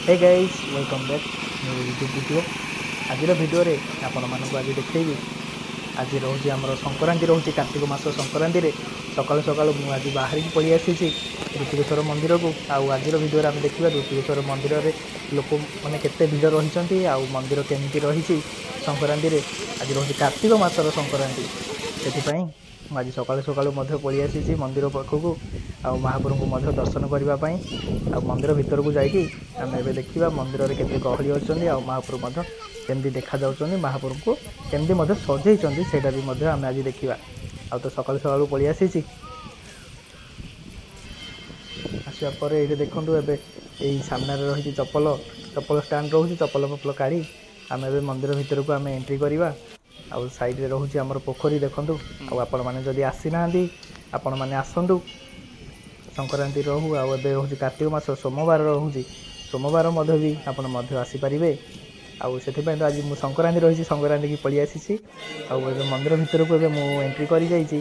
Hey guys, welcome back new YouTube video. ଆଜିର ଭିଡ଼ିଓରେ ଆପଣମାନଙ୍କୁ ଆଜି ଦେଖେଇବି, ଆଜି ରହୁଛି ଆମର ସଂକ୍ରାନ୍ତି ରହୁଛି, କାର୍ତ୍ତିକ ମାସ ସଂକ୍ରାନ୍ତିରେ ସକାଳୁ ସକାଳୁ ମୁଁ ଆଜି ବାହାରିକି ପଳେଇ ଆସିଛି ଋତିକେଶ୍ୱର ମନ୍ଦିରକୁ। ଆଉ ଆଜିର ଭିଡ଼ିଓରେ ଆମେ ଦେଖିବା ଋତିକେଶ୍ୱର ମନ୍ଦିରରେ ଲୋକମାନେ କେତେ ଭିଡ଼ ରହିଛନ୍ତି ଆଉ ମନ୍ଦିର କେମିତି ରହିଛି ସଂକ୍ରାନ୍ତିରେ। ଆଜି ରହୁଛି କାର୍ତ୍ତିକ ମାସର ସଂକ୍ରାନ୍ତି, ସେଥିପାଇଁ ମୁଁ ଆଜି ସକାଳୁ ସକାଳୁ ମଧ୍ୟ ପଳେଇ ଆସିଛି ମନ୍ଦିର ପାଖକୁ ଆଉ ମହାପ୍ରଭୁଙ୍କୁ ମଧ୍ୟ ଦର୍ଶନ କରିବା ପାଇଁ। ଆଉ ମନ୍ଦିର ଭିତରକୁ ଯାଇକି ଆମେ ଏବେ ଦେଖିବା ମନ୍ଦିରରେ କେତେ ଗହଳି ଅଛନ୍ତି ଆଉ ମହାପ୍ରଭୁ ମଧ୍ୟ କେମିତି ଦେଖାଯାଉଛନ୍ତି, ମହାପ୍ରଭୁଙ୍କୁ କେମିତି ମଧ୍ୟ ସଜେଇଛନ୍ତି ସେଇଟା ବି ମଧ୍ୟ ଆମେ ଆଜି ଦେଖିବା। ଆଉ ତ ସକାଳୁ ସକାଳୁ ପଳେଇ ଆସିଛି। ଆସିବା ପରେ ଏଇଠି ଦେଖନ୍ତୁ, ଏବେ ଏଇ ସାମ୍ନାରେ ରହିଛି ଚପଲ ଚପଲ ଷ୍ଟାଣ୍ଡ ରହୁଛି। ଚପଲ ଫପଲ କାଢ଼ି ଆମେ ଏବେ ମନ୍ଦିର ଭିତରକୁ ଆମେ ଏଣ୍ଟ୍ରି କରିବା। ଆଉ ସାଇଡ଼ରେ ରହୁଛି ଆମର ପୋଖରୀ, ଦେଖନ୍ତୁ। ଆଉ ଆପଣମାନେ ଯଦି ଆସିନାହାନ୍ତି, ଆପଣମାନେ ଆସନ୍ତୁ। ସଂକ୍ରାନ୍ତି ରହୁ ଆଉ ଏବେ ରହୁଛି କାର୍ତ୍ତିକ ମାସ ସୋମବାର ରହୁଛି, ସୋମବାର ମଧ୍ୟ ବି ଆପଣ ମଧ୍ୟ ଆସିପାରିବେ। ଆଉ ସେଥିପାଇଁ ତ ଆଜି ମୁଁ ସଂକ୍ରାନ୍ତି ରହିଛି, ସଂକ୍ରାନ୍ତିକି ପଳେଇ ଆସିଛି। ଆଉ ଏବେ ମନ୍ଦିର ଭିତରକୁ ଏବେ ମୁଁ ଏଣ୍ଟ୍ରି କରିଯାଇଛି।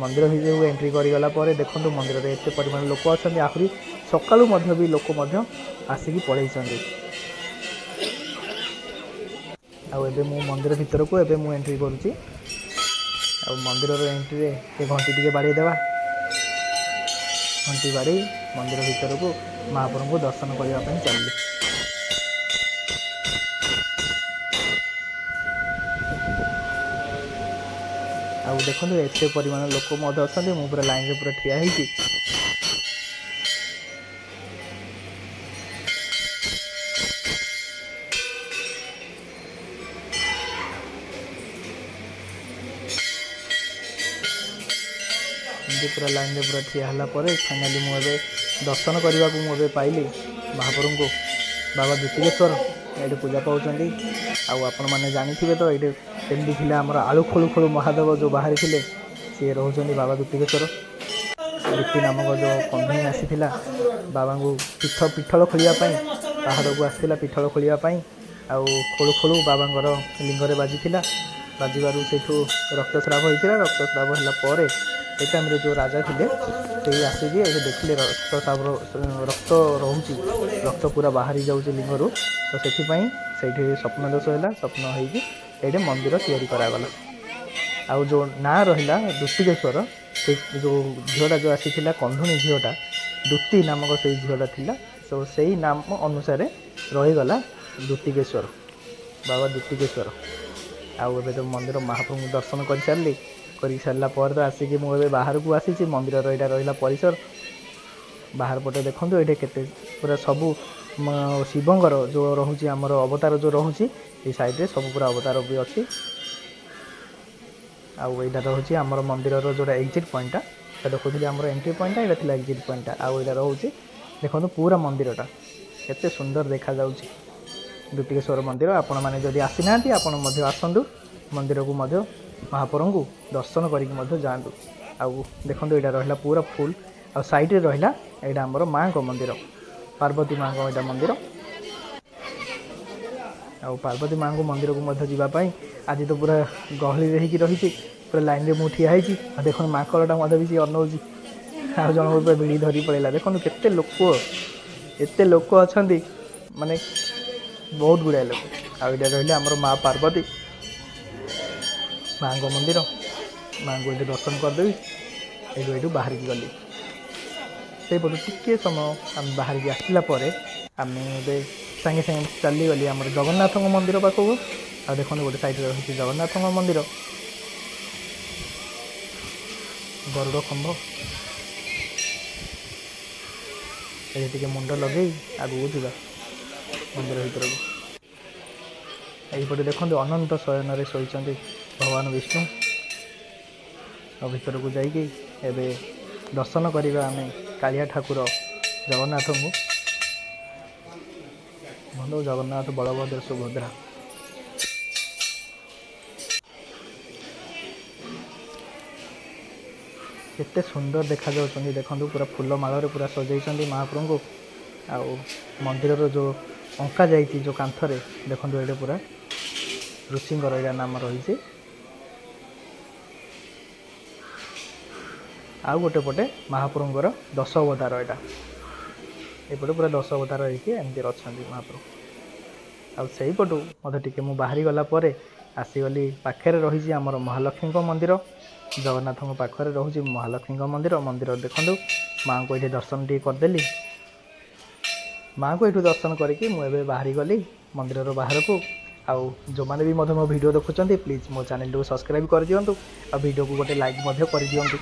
ମନ୍ଦିର ଭିତରକୁ ଏଣ୍ଟ୍ରି କରିଗଲା ପରେ ଦେଖନ୍ତୁ, ମନ୍ଦିରରେ ଏତେ ପରିମାଣ ଲୋକ ଅଛନ୍ତି। ଆହୁରି ସକାଳୁ ମଧ୍ୟ ବି ଲୋକ ମଧ୍ୟ ଆସିକି ପଳେଇଛନ୍ତି। ଆଉ ଏବେ ମୁଁ ମନ୍ଦିର ଭିତରକୁ ଏବେ ମୁଁ ଏଣ୍ଟ୍ରି କରୁଛି। ଆଉ ମନ୍ଦିରର ଏଣ୍ଟ୍ରିରେ ଟିକେ ଘଣ୍ଟି ଟିକେ ବାଡ଼େଇ ଦେବା। ଘଣ୍ଟି ବାଡ଼େଇ ମନ୍ଦିର ଭିତରକୁ ମହାପ୍ରଭୁଙ୍କୁ ଦର୍ଶନ କରିବା ପାଇଁ ଚାଲିଲି। ଆଉ ଦେଖନ୍ତୁ, ଏତେ ପରିମାଣ ଲୋକ ମଧ୍ୟ ଅଛନ୍ତି। ମୁଁ ପୁରା ଲାଇନରେ ପୁରା ଠିଆ ହେଇଛି। ଏମିତି ପୁରା ଲାଇନରେ ପୁରା ଠିଆ ହେଲା ପରେ ଫାଇନାଲି ମୁଁ ଏବେ ଦର୍ଶନ କରିବାକୁ ମୁଁ ଏବେ ପାଇଲି ମହାପ୍ରଭୁଙ୍କୁ। ବାବା ଦ୍ୱିତୀକେଶ୍ୱର ଏଇଠି ପୂଜା ପାଉଛନ୍ତି। ଆଉ ଆପଣମାନେ ଜାଣିଥିବେ ତ ଏଇଠି କେମିତି ଥିଲା, ଆମର ଆଳୁ ଖୋଳୁ ଖୋଳୁ ମହାଦେବ ଯେଉଁ ବାହାରିଥିଲେ, ସିଏ ରହୁଛନ୍ତି ବାବା ଦ୍ୱିତୀକେଶ୍ୱର। ଦ୍ୱିତୀ ନାମକ ଯେଉଁ କନ୍ଧୁଣୀ ଆସିଥିଲା ବାବାଙ୍କୁ ପିଠଳ ଖୋଳିବା ପାଇଁ, ପାହାଡ଼କୁ ଆସିଥିଲା ପିଠଳ ଖୋଳିବା ପାଇଁ। ଆଉ ଖୋଳୁ ଖୋଳୁ ବାବାଙ୍କର ଲିଙ୍ଗରେ ବାଜିଥିଲା। ବାଜିବାରୁ ସେଇଠୁ ରକ୍ତସ୍ରାବ ହେଇଥିଲା। ରକ୍ତସ୍ରାବ ହେଲା ପରେ ଏ ଟାଇମ୍ରେ ଯେଉଁ ରାଜା ଥିଲେ, ସେଇ ଆସିକି ଏଠି ଦେଖିଲେ ରକ୍ତସ୍ରାବ, ରକ୍ତ ରହୁଛି, ରକ୍ତ ପୁରା ବାହାରି ଯାଉଛି ଲିଙ୍ଗରୁ। ତ ସେଥିପାଇଁ ସେଇଠି ସ୍ୱପ୍ନ ଦୋଷ ହେଲା। ସ୍ୱପ୍ନ ହେଇକି ଏଇଠି ମନ୍ଦିର ତିଆରି କରାଗଲା। ଆଉ ଯେଉଁ ନାଁ ରହିଲା ଦ୍ୱିତୀକେଶ୍ୱର, ସେ ଯେଉଁ ଝିଅଟା ଯେଉଁ ଆସିଥିଲା, କନ୍ଧୁଣୀ ଝିଅଟା, ଦ୍ୱିତୀ ନାମକ ସେଇ ଝିଅଟା ଥିଲା। ତ ସେଇ ନାମ ଅନୁସାରେ ରହିଗଲା ଦ୍ୱିତୀକେଶ୍ୱର, ବାବା ଦ୍ୱିତୀକେଶ୍ୱର। ଆଉ ଏବେ ତ ମନ୍ଦିର ମହାପ୍ରଭୁଙ୍କୁ ଦର୍ଶନ କରିସାରିଲି। କରି ସାରିଲା ପରେ ତ ଆସିକି ମୁଁ ଏବେ ବାହାରକୁ ଆସିଛି। ମନ୍ଦିରର ଏଇଟା ରହିଲା ପରିସର। ବାହାର ପଟେ ଦେଖନ୍ତୁ, ଏଇଠି କେତେ ପୁରା ସବୁ ଶିବଙ୍କର ଯେଉଁ ରହୁଛି, ଆମର ଅବତାର ଯେଉଁ ରହୁଛି, ଏଇ ସାଇଡ଼ରେ ସବୁ ପୁରା ଅବତାର ବି ଅଛି। ଆଉ ଏଇଟା ରହୁଛି ଆମର ମନ୍ଦିରର ଯେଉଁଟା ଏକ୍ଜିଟ୍ ପଏଣ୍ଟଟା। ଏଇଟା ଦେଖୁଥିଲି ଆମର ଏଣ୍ଟ୍ରି ପଏଣ୍ଟଟା, ଏଇଟା ଥିଲା ଏକ୍ଜିଟ୍ ପଏଣ୍ଟଟା। ଆଉ ଏଇଟା ରହୁଛି, ଦେଖନ୍ତୁ, ପୁରା ମନ୍ଦିରଟା କେତେ ସୁନ୍ଦର ଦେଖାଯାଉଛି, ଦ୍ୱିତୀକେଶ୍ୱର ମନ୍ଦିର। ଆପଣମାନେ ଯଦି ଆସିନାହାନ୍ତି, ଆପଣ ମଧ୍ୟ ଆସନ୍ତୁ ମନ୍ଦିରକୁ, ମଧ୍ୟ ମହାପ୍ରଭୁଙ୍କୁ ଦର୍ଶନ କରିକି ମଧ୍ୟ ଯାଆନ୍ତୁ। ଆଉ ଦେଖନ୍ତୁ, ଏଇଟା ରହିଲା ପୁରା ଫୁଲ୍। ଆଉ ସାଇଡ଼ରେ ରହିଲା ଏଇଟା ଆମର ମାଆଙ୍କ ମନ୍ଦିର, ପାର୍ବତୀ ମାଆଙ୍କ ଏଇଟା ମନ୍ଦିର। ଆଉ ପାର୍ବତୀ ମାଆଙ୍କ ମନ୍ଦିରକୁ ମଧ୍ୟ ଯିବା ପାଇଁ ଆଜି ତ ପୁରା ଗହଳିରେ ହେଇକି ରହିଛି। ପୁରା ଲାଇନରେ ମୁଁ ଠିଆ ହେଇଛି। ଆଉ ଦେଖନ୍ତୁ, ମାଙ୍କଡ଼ଟା ମଧ୍ୟ ବି ସିଏ ଅନଉଛି। ଆଉ ଜଣଙ୍କ ପୁରା ଭିଡ଼ି ଧରି ପଳେଇଲା। ଦେଖନ୍ତୁ କେତେ ଲୋକ, ଏତେ ଲୋକ ଅଛନ୍ତି, ମାନେ ବହୁତ ଗୁଡ଼ାଏ ଲୋକ। ଆଉ ଏଇଟା ରହିଲେ ଆମର ମା ପାର୍ବତୀ ମାଆଙ୍କ ମନ୍ଦିର। ମାଆଙ୍କୁ ଏଠି ଦର୍ଶନ କରିଦେବି। ଏଇଠୁ ବାହାରିକି ଗଲି। ସେଇପଟୁ ଟିକିଏ ସମୟ ଆମେ ବାହାରିକି ଆସିଲା ପରେ ଆମେ ଏବେ ସାଙ୍ଗେ ସାଙ୍ଗେ ଚାଲିଗଲି ଆମର ଜଗନ୍ନାଥଙ୍କ ମନ୍ଦିର ପାଖକୁ। ଆଉ ଦେଖନ୍ତୁ, ଗୋଟେ ସାଇଡ଼ରେ ରହିଛି ଜଗନ୍ନାଥଙ୍କ ମନ୍ଦିର, ଗରୁଡ଼ ଖମ୍ବ। ଏଠି ଟିକେ ମୁଣ୍ଡ ଲଗେଇ ଆଗକୁ ଯିବା ମନ୍ଦିର ଭିତରକୁ। ଏଇପଟେ ଦେଖନ୍ତୁ, ଅନନ୍ତ ଶୟନରେ ଶୋଇଛନ୍ତି ଭଗବାନ ବିଷ୍ଣୁ। ଆଉ ଭିତରକୁ ଯାଇକି ଏବେ ଦର୍ଶନ କରିବା ଆମେ କାଳିଆ ଠାକୁର ଜଗନ୍ନାଥଙ୍କୁ। ବନ୍ଧୁ ଜଗନ୍ନାଥ, ବଳଭଦ୍ର, ସୁଭଦ୍ରା। କେତେ ସୁନ୍ଦର ଦେଖାଯାଉଛନ୍ତି ଦେଖନ୍ତୁ। ପୁରା ଫୁଲ ମାଳରେ ପୁରା ସଜେଇଛନ୍ତି ମହାପ୍ରଭୁଙ୍କୁ। ଆଉ ମନ୍ଦିରର ଯେଉଁ ଅଙ୍କା ଯାଇଛି ଯେଉଁ କାନ୍ଥରେ, ଦେଖନ୍ତୁ, ଏଇଟା ପୁରା ଋଷିଙ୍କର ଏଇଟା ନାମ ରହିଛି। ଆଉ ଗୋଟେ ପଟେ ମହାପ୍ରଭୁଙ୍କର ଦଶ ଅବତାର। ଏଇଟା ଏପଟେ ପୁରା ଦଶ ଅବତାର ହେଇକି ଏମିତି ଅଛନ୍ତି ମହାପ୍ରଭୁ। ଆଉ ସେଇପଟୁ ମଧ୍ୟ ଟିକେ ମୁଁ ବାହାରି ଗଲା ପରେ ଆସିଗଲି, ପାଖରେ ରହିଛି ଆମର ମହାଲକ୍ଷ୍ମୀଙ୍କ ମନ୍ଦିର। ଜଗନ୍ନାଥଙ୍କ ପାଖରେ ରହୁଛି ମହାଲକ୍ଷ୍ମୀଙ୍କ ମନ୍ଦିର। ମନ୍ଦିର ଦେଖନ୍ତୁ, ମାଆଙ୍କୁ ଏଇଠି ଦର୍ଶନ ଟିକେ କରିଦେଲି। ମାଆଙ୍କୁ ଏଇଠୁ ଦର୍ଶନ କରିକି ମୁଁ ଏବେ ବାହାରି ଗଲି ମନ୍ଦିରର ବାହାରକୁ। ଆଉ ଯେଉଁମାନେ ବି ମଧ୍ୟ ମୋ ଭିଡ଼ିଓ ଦେଖୁଛନ୍ତି, ପ୍ଲିଜ୍ ମୋ ଚ୍ୟାନେଲଟିକୁ ସବସ୍କ୍ରାଇବ୍ କରିଦିଅନ୍ତୁ ଆଉ ଭିଡ଼ିଓକୁ ଗୋଟେ ଲାଇକ୍ ମଧ୍ୟ କରିଦିଅନ୍ତୁ।